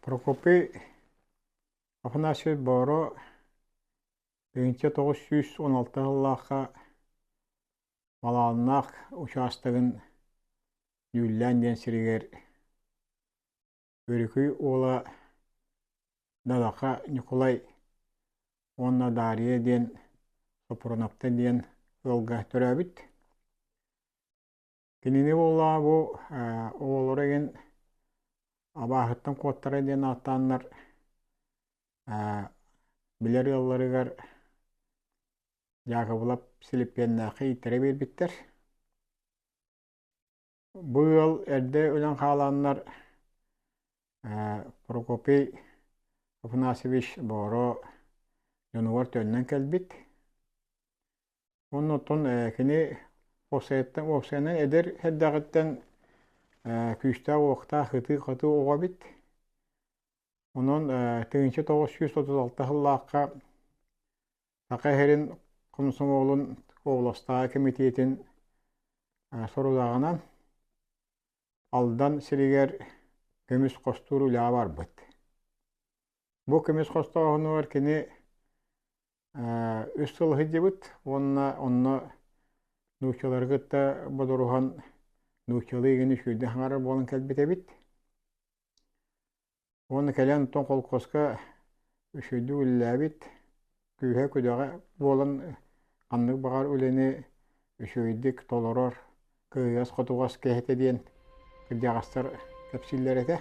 Прокопий Афанасьевич Боро 1916 сыллаахха Балаҕаннаах учаастагын Дьүүллээн диэн сиригэр Өрүкүй уола Далаха Ньукулай уонна Дария диэн Сопрунапта диэн ыалга төрөөбүт. Кинини буоллаҕа бу оҕолоро игин абааһыттан куоттара диэн ааттааннар билэр ыалларыгар Дьаакыбылап Силиппиэннээххэ ииттэрэ биэрбиттэр. Бу ыал эрдэ өлөн хааланнар Прокопий Афанасьевич Боро дьонугар төннөн кэлбит. Уонна оттон кини уопсайыттан уопсайынан эдэр эрдэҕиттэн күүстээх-уохтаах ытыы-хатыы оҕо эбит. Онон 1936 сыллаахха Саха сирин комсомолун областааҕы кэмитиэтин сорудаҕынан Алдан сиригэр көмүс хостуур үлэҕэ барбыт. Бу көмүс хостооһунугар кини үс сыл сылдьыбыт уонна онно нууччалары кытта бодоруһан нууччалыы игини үчүгэйдик саҥарар буолан кэлбит эбит. Уонна кэлэн оттон холкуоска үчүгэйдик үлэлээбит, күүһэ-күдэҕэ буолан ханнык баҕар үлэни үчүгэйдик толорор, кыайыгас-хотугас киһи этэ диэн кырдьаҕастар кэпсииллэр этэ.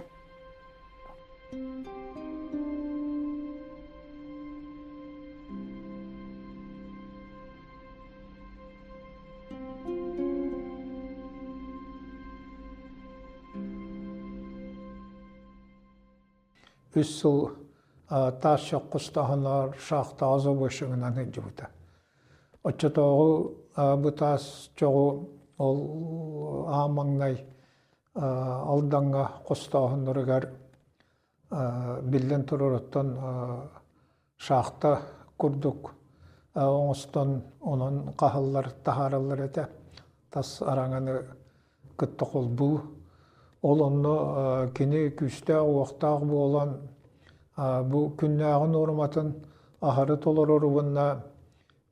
Үс сыл таас чоххустаһынар шахтаҕа забойщигынан сылдьыбыта. Оччотооҕу бу таас чоҕу ол аан маҥнай Алдаҥҥа хостооһуннарыгар биллэн турар оттон шахта курдук оҥостон онон хаһаллар таһаараллар этэ. Тас араҥаны кытта холбуу. Ол онно кини күүстээх-уохтаах буолан бу күннээҕи нуорматын аһары толорор уонна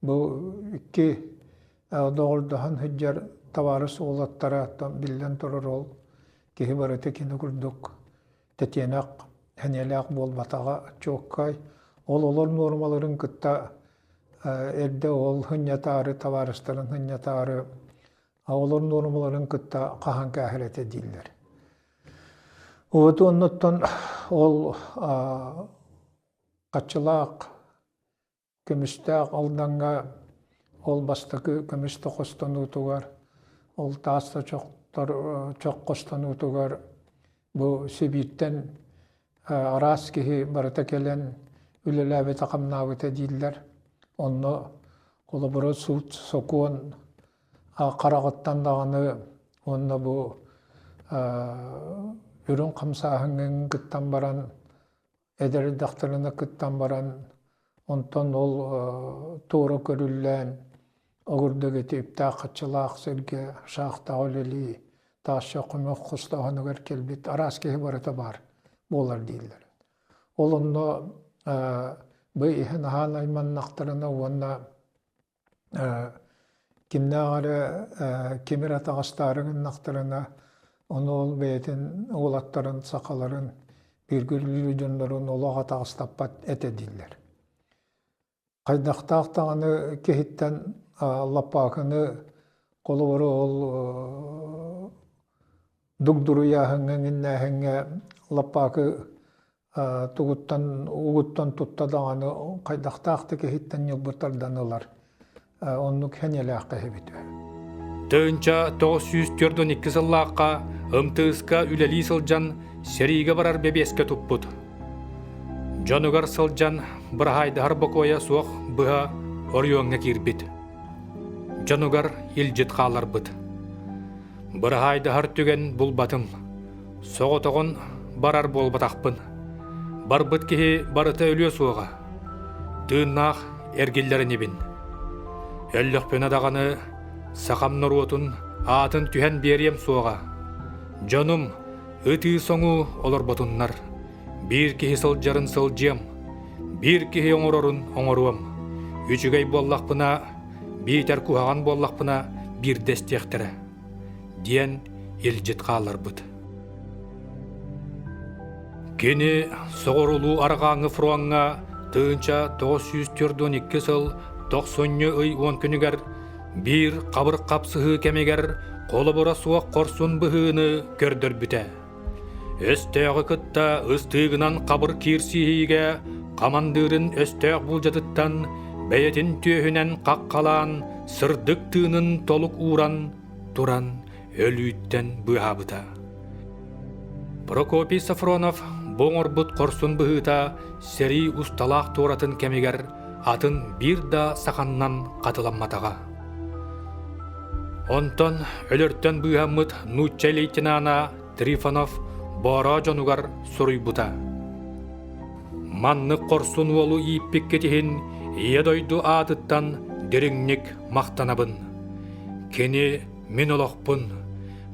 бу икки доҕордоһон сылдьар табаарыс уолаттара биллэн турар ол киһи барыта кини курдук тэтиэнэх сэниэлээх буолбатаҕа чуоккай. Ол олор нуормаларын кытта эрдэ ол сынньатаары табаарыстарын сынньатаары Олор нуормаларын кытта хаһан кээһэр этэ дииллэр. Вот оннуттан ол хаччылаах көмүстээх Алдаҥҥа ол бастакы көмүс да хостонуутугар, ол таас да чохтор чох хостонуутугар бу Сибииртэн араас киһи барыта кэлэн үлэлээбитэ-хамнаабыта дииллэр. Онно холобура суут сокуон хараҕыттан даҕаны уонна бу үрүҥ хамсааһыҥҥын кыттан баран эдэр эрдэхтэринэ кыттан баран онтон ол туора көрүллээн огурдук ити үптээх-харчылаах сиргэ шахтаҕа үлэлии таас чоххомох хостооһунугар кэлбит араас киһи барыта баар буолар дииллэр. Ол онно бу иһэн аһаан айманнахтарына уонна Кимнээх эрэ ким эрэ таҕыстаары гыннахтарына, ону ол бэйэтин уолаттарын, сахаларын, бииргэ үлэлиир дьоннорун олох атаҕастаппат этэ дииллэр. Хайдахтаах даҕаны киһиттэн лаппаакыны холобуру ол дугдуруйааһыҥҥа, иҥиннээһиҥҥэ лаппаакы тугуттан угуттан тутта даҕаны хайдахтаах да киһиттэн ньылбы тардан ылар оннук сэниэлээх киһибит Тыынча 942 сыллаахха МТС-ка үлэлии сылдьан сэриигэ барар бэбиэскэ туппут. Дьонугар сылдьан быраһаайдаһар бокуойа суох быһа оройуоҥҥа киирбит. Дьонугар илдьит хаалларбыт. Быраһаайдаһар түгэн булбатым. Соҕотоҕун барар буолбатахпын. Барбыт киһи барыта өлүө суоҕа. Тыыннаах эргиллэр инибин. Өллөхпүнэ даҕаны сахам норуотун аатын түһэн биэриэм суоҕа. Дьонум, Ытыы-соҥуу олорботуннар. Биир киһи сылдьарын сылдьыам, биир киһи оҥорорун оҥоруом. Үчүгэй буоллахпына, биитэр куһаҕан буоллахпына биирдэ истиэхтэрэ, диэн илдьит хаалларбыт. Кини соҕурулуу арҕааҥҥы фроҥҥа 1942 сыл тохсунньу ый уон күнүгэр биир хабыр хапсыһыы кэмигэр холобура суох хорсун быһыыны көрдөрбүтэ. Өстөөҕү кытта ыстыыгынан хабыр киирсиһиигэ хамандыырын өстөөх булдьатыттан бэйэтин түөһүнэн хаххалаан сырдык тыынын толук ууран туран өлүүттэн быыһаабыта. Прокопий Софронов бу оҥорбут хорсун быһыыта сэрии усталаах туоратын кэмигэр атын биир да саханнан хатыламматаҕа. Онтон өлөртөн быыһаммыт нуучча лейтенана Трифонов Боороо дьонугар суруйбута. Маннык хорсун уолу ииппиккит иһин Ийэ дойду аатыттан дириҥник махтанабын. Кини мин олохпун,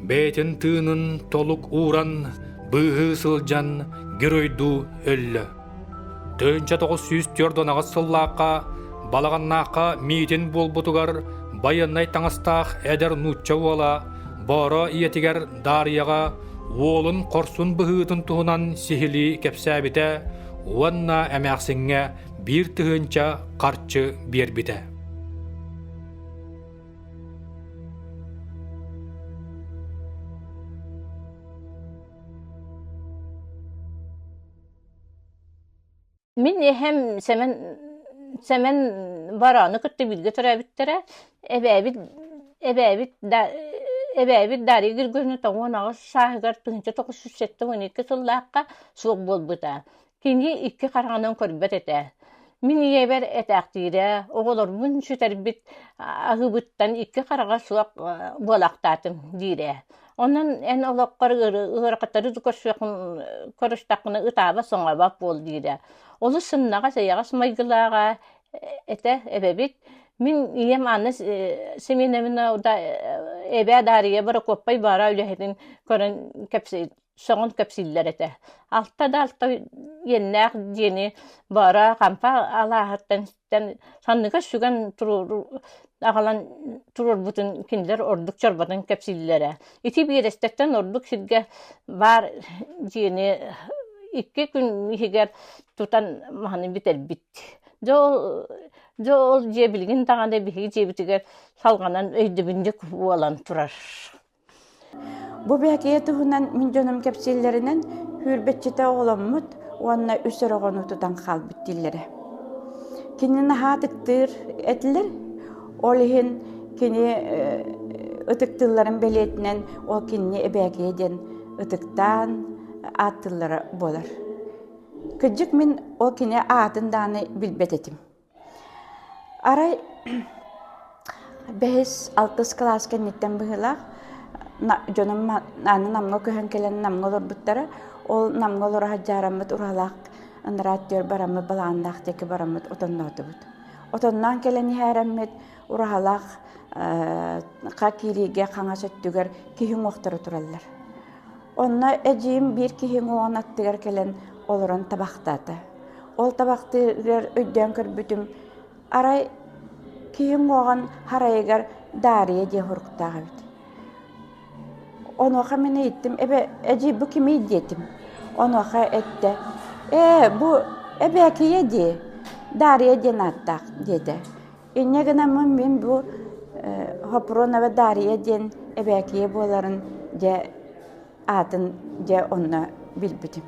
бэйэтин тыынын толук ууран, быыһыы сылдьан геройдуу өллө. 1948 сыллаахха Балаҕаннаахха миитин буолбутугар байыаннай таҥастаах эдэр нуучча уола Боро ийэтигэр Даарыйаҕа уолун хорсун быһыытын туһунан сиһилии кэпсээбитэ уонна эмээхсиҥҥэ 1000 харчы биэрбитэ. Мин эһэм Сэмэн Сэмэн Барааны кытта бииргэ төрөөбүттэрэ. Эбээбит эбээбит да эбээбит Дарья Григорьевна 98 сааһыгар 1972 сыллаахха суох буолбута. Кини икки хараҕынан көрбөт этэ. Мин ийэбэр этээхтиирэ, оҕолорбун сүтэрбит аһыыбыттан икки хараҕа суох буолаахтаатым диирэ. Онон эн олоххор ыарахаттары көрсүөххүн көрүстэххинэ ытаабат-соҥообот буол диирэ. Олус сымнаҕас, эйэҕэс майгылааҕа этэ эбэбит. Мин ийэм Анна Семеновна эбээ Дария Борокуоппай баара үлэһитин көрөн кэпсии сөҕөн кэпсииллэр этэ. Алта да алта иэннээх дьиэни баара хампа алааһыттан санныгар сүгэн аҕалан туруорбутун кинилэр ордук чорботон кэпсииллэрэ. Ити биэрэстэттэн ордук сиргэ баар дьиэни икки күн иһигэр тутан маһаны бүтэрбит. Дьэ ол дьэ ол дьиэ билигин даҕаны биһиги дьиэбитигэр салҕанан өйдөбүнньүк буолан турар. Бу бэкийэ туһунан мин дьонум кэпсииллэринэн, сүүрбэччитэ оҕоломмут уонна үс эрэ оҕону тутан хаалбыт дииллэрэ. Кини наһаа ытыктыыр этилэр, ол иһин кини ытыктыылларын бэлиэтинэн ол кинини эбээкийэ диэн ытыктаан ааттыыллара буолар. Кырдьык мин ол кини аатын даҕаны билбэт этим. Арай бэһис, алтыс кылаас кэнниттэн быһыылаах дьонум аны Намҥа көһөн кэлэн Намҥа олорбуттара. Ол Намҥа олоро сылдьаараммыт ураһалаах ынараа өттүгэр бараммыт балаҕаннаах диэки бараммыт отонноотубут. Отонноон кэлэн иһээрэммит ураһалаах ха киириигэ хаҥас өттүгэр киһи уҥуохтара тураллар. Онно эдьиийим биир киһи уҥуоҕун аттыгар кэлэн олорон табахтаата. Ол табахтыырыгар өйдөөн көрбүтүм, арай киһи уҥуоҕун харайыгар Даарыйа диэн суруктаах эбит. Онуоха мин ыйыттым, эбэ эдьиий бу кимий диэтим. Онуоха эттэ, ээ бу эбээкийэ дии, Даарыйа диэн ааттаах диэтэ. Инньэ гынаммын мин бу Хопронова Дарья диэн эбээкийэ буоларын дьэ аатын дьэ онно билбитим.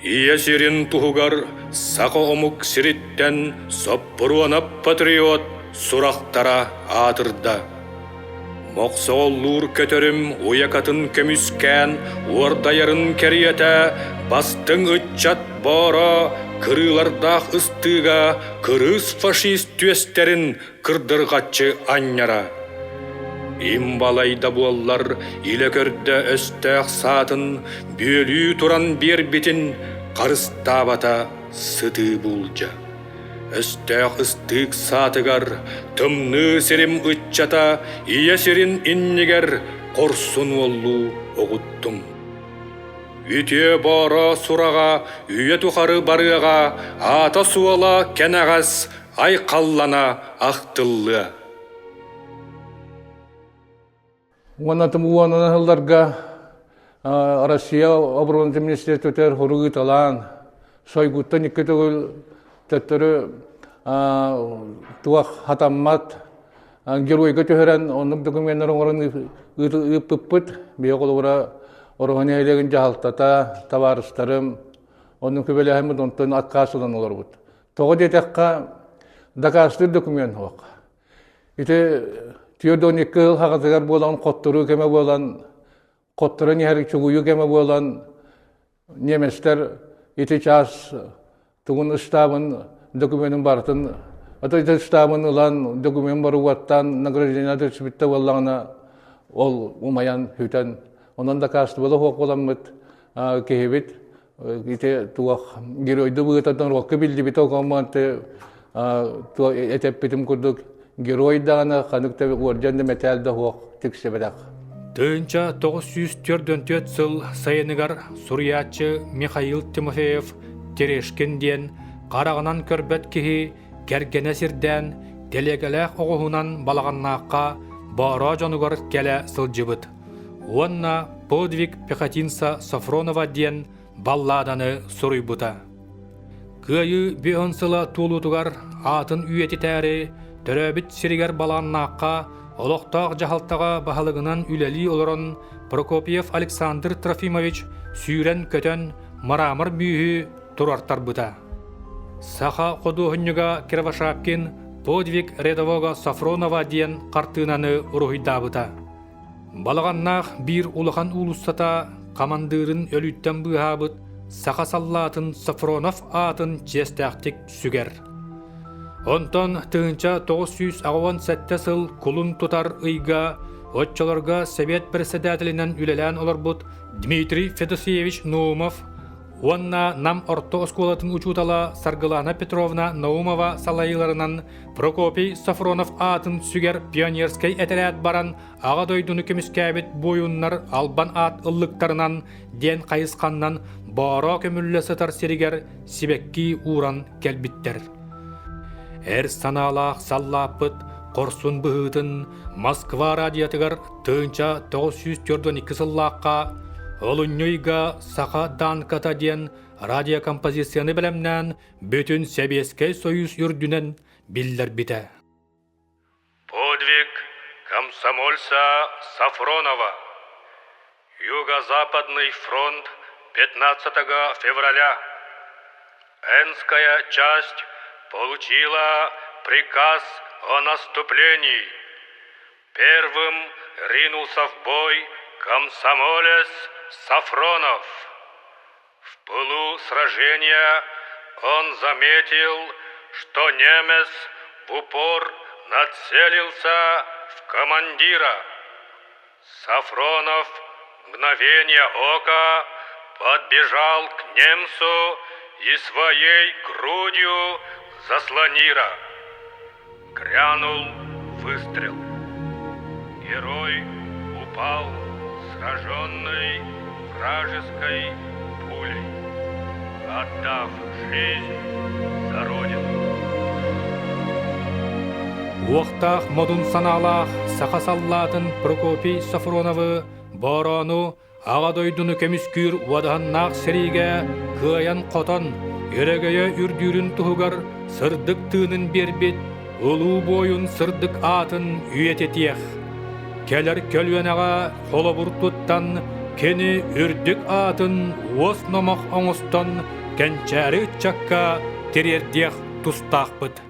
Ийэ сирин туһугар саха омук сириттэн Соппуруонап патриот сурахтара аатырда. Мохсоҕоллуур көтөрүм уйакатын көмүскээн уордайарын кэриэтэ бастыҥ ыччат бооро кырыылардаах ыстыыга кырыыс фашист түөстэрин кырдырҕаччы анньара. Им балай да буоллар илэ көрдө өстөөх саатын бүөлүү туран биэрбитин харыстаабата сытыы буулдьа. Өстөөх ыстыык саатыгар тымныы сирим ыччата ийэ сирин иннигэр хорсун уоллуу оҕуттум. Үтүө бооро сураҕа үйэ тухары барыаҕа, аата-суола кэнэҕэс айхаллана ахтыллыа. Уонна уонунан сылларга Россия оборонатын министиэристибэтигэр хорук ыыталаан, Шойгуттан икки төгүл төттөрү туох хатаммат геройга түһэрэн оннук докуменнары оҥорон ыыппыппыт. Биһиги холобура Ороһу нэһилиэгин дьаһалтата, табаарыстарым оннук күбэлэһэммит онтон аккаас ылан олорбут. Тоҕо диэтэххэ, дакаастыыр документ суох. Ити 42 сыл хаҕатыгар буолан хотторуу кэмэ буолан, хотторон иһэр чугуйуу кэмэ буолан, немецтэр ити чаас тугун ыстаабын докуменын барытын ата ити ыстаабын ылан документ барыгаттан награждение түсүбүттэ буоллаҕына ол умайан сүтэн онон дакаастыбала суох буоламмыт киһибит ити туох геройду быһыытынан руокка биллибитэ окомманты этэппитим курдук герой даҕаны ханык да уордьан да мэтээл да суох тиксибэтэх. 1944 сыл сайыныгар суруйааччы Михаил Тимофеев Терешкин диэн хараҕынан көрбөт киһи кэргэнэ сирдээн тэлиэгэлээх оҕуһунан балаҕаннаахха Боороо дьонугар кэлэ сылдьыбыт уонна «Подвиг пехотинца Софронова» диэн балладаны суруйбута. Кыайыы бүһүн сыла туолуутугар аатын үйэтитээри төрөөбүт сиригэр Балааннаахха олохтоох дьаһалтаҕа баһылыгынан үлэлии олорон Прокопьев Александр Трофимович сүүрэн-көтөн мрамор бүүһү туруортарбыта. Саха худуоһунньуга Кривошапкин «Подвиг рядового Софронова» диэн хартыынаны уруһуйдаабыта. Балаҕаннаах биир улахан уулуссата хамандыырын өлүүттэн быыһаабыт саха саллаатын Софронов аатын чиэстээхтик сүгэр. Онтон 1987 сыл кулун тутар ыйга оччолорго Совет председателинэн үлэлээн олорбут Дмитрий Федосеевич Наумов уонна Нам орто оскуолатын учуутала Саргылана Петровна Наумова салайыыларынан Прокопий Софронов аатын сүгэр пионерскай этэрээт баран Аҕа дойдуну көмүскээбит буойуннар албан аат ыллыктарынан диэн хайысханнан Боороо көмүллэ сытар сиригэр сибэкки ууран кэлбиттэр. Эр санаалаах саллааппыт хорсун быһыытын Москва радиотыгар 1942 сыллаахха олунньу ыйга Саха Данката диэн радиокомпозицияны бэлэмнээн бүтүн Сэбиэскэй Союз үрдүнэн биллэрбитэ. Подвиг комсомольца Сафронова. Юго-Западный фронт 15 февраля. Энская часть получила приказ о наступлении. Первым ринулся в бой комсомолец Сафронов. В пылу сражения он заметил, что немец в упор нацелился в командира. Сафронов в мгновение ока подбежал к немцу и своей грудью заслонира. Грянул выстрел. Герой упал, сраженный вражеской пулей, отдав жизнь за Родину. Уохтаах модун санаалаах саха саллаатын Прокопий Софроновы Боороону Аҕа дойдуну көмүскүүр уодаһыннаах сэриигэ кыайан-хотон, өрөгөйө үрдүүрүн туһугар сырдык тыынын биэрбит улуу буойун сырдык аатын үйэтитиэх. Кэлэр көлүөнэҕэ холобур туттан, кини үрдүк аатын уос номох оҥостон кэнчээри ыччакка тириэрдиэх тустаахпыт.